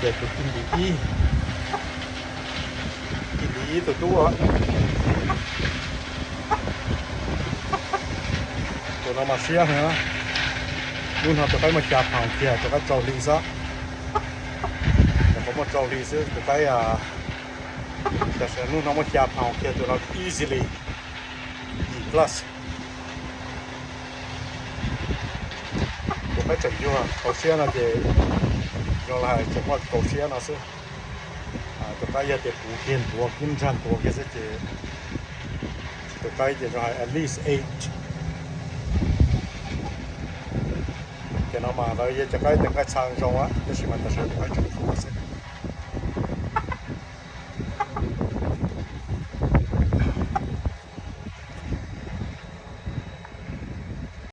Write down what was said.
Ces tus tij ntim ib, tij ntim ib tus tub, tus no mas siab heev. Hnub no tus qaib muaj xya pound kiag, tus qaib rau hli xwb. Nyuam qhuav muaj rau hli xwb tus qaib. Tam sim no hnub no muaj xya pound kiag, tus no easily yim plus. Tus qaib tseem yuag, kaus siab no ces zoo li hais tseem muaj kaus siab no xwb. Tus qaib yog tias puv kiag ntuav kiag nrag ntuav kiag xwb ces tus qaib ces zoo hais at least eight. Ces no mas lawv yog cov qaib tes nqaij txha zoo, tab sis mas tam sim no tus qaib tseem yuag xwb.